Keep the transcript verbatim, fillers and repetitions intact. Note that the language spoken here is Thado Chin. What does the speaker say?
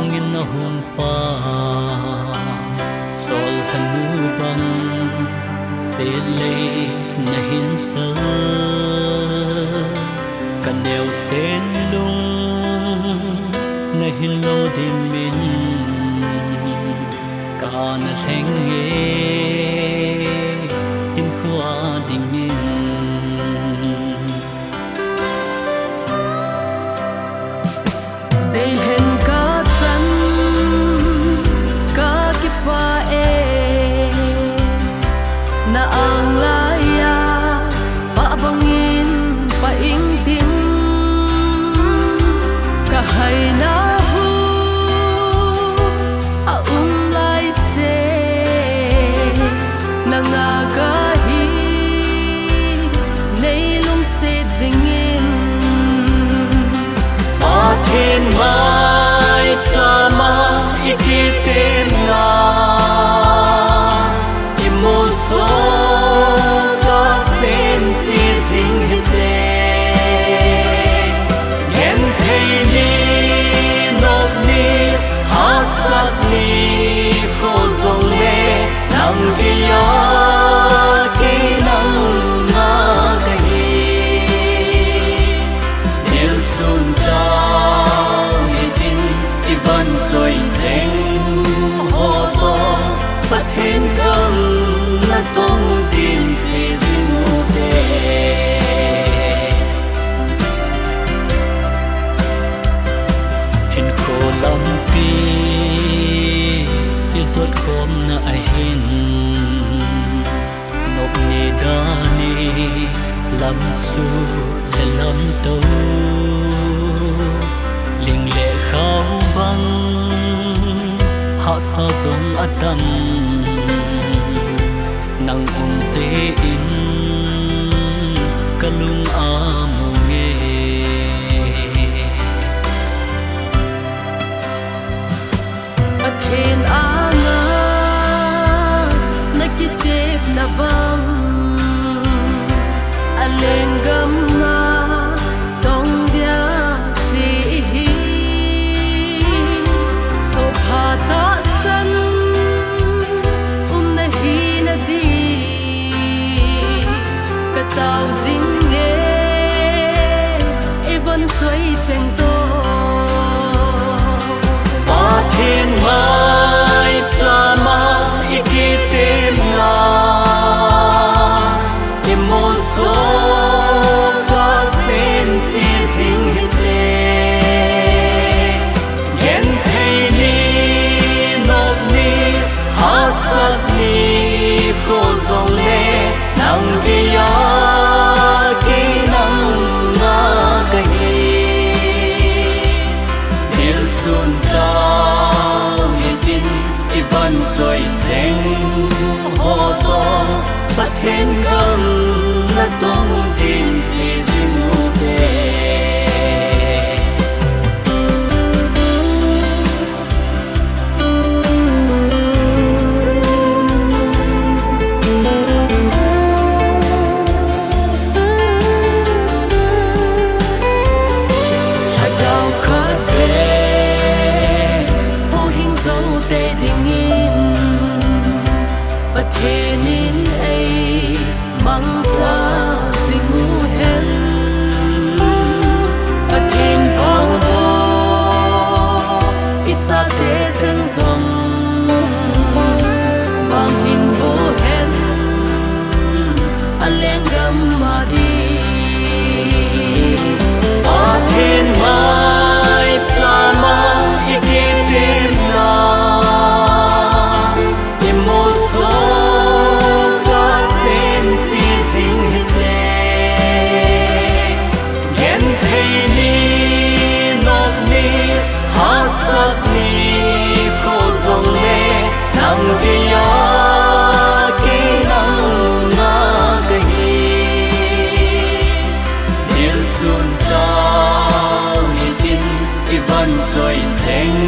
Nangin nahung pa, chol lhanu bang, setlei nahin sah, kaneo sen lung nahin lo dimin, kana lheng e, hinkho a dingin. Deilhen kachan kakipah e, na anglai a pah bangin pah ing tin, kahaina hu aum lai se, nanga kahi nei lungset jingin. Pathen maicham a ikitepna, imusoh kasen che jing hite. Genthei ni, nop ni, hahsat ni, kho jongle, nang geiya kei nang ngah kahi. Dilsun tau hitin, ivon choi jeng ho toh, Pathen gam natong tin che jing ute. Hinkho lampi ijot khomna ahin, nop ni, da ni, lamsuh le lamtou, ling le khao bang, hahsa jong atam, nang um jeh in kalung amu nge. Pathen anga nakitepna bang, alenggam a tong dia che ihi. Sopha tahsan umna hina di katao jing e, ivon choi jeng toh. Pathen maicham a ikitepna, imusoh kasen che jing hite. Genthei ni, nop ni, hahsat ni, kho jongle, nang geiya kei nang ngah kahi. Dilsun tau hitin, ivon choi jeng ho toh, Pathen gam natong tin che jing ute. Lhagao khat in huhhing jouse dingin Pathen in eimangcha jing uhen. Pathen vang bou ichate jeng jong vang hih uhen, alenggam a di. Pathen maicham a ikitepna, imusoh kasen che jing hite. Genthei ni, nop ni, hahsat ni, kho jongle, nang geiya kei nang ngah kahi. Dilsun tau hitin, ivon choi jeng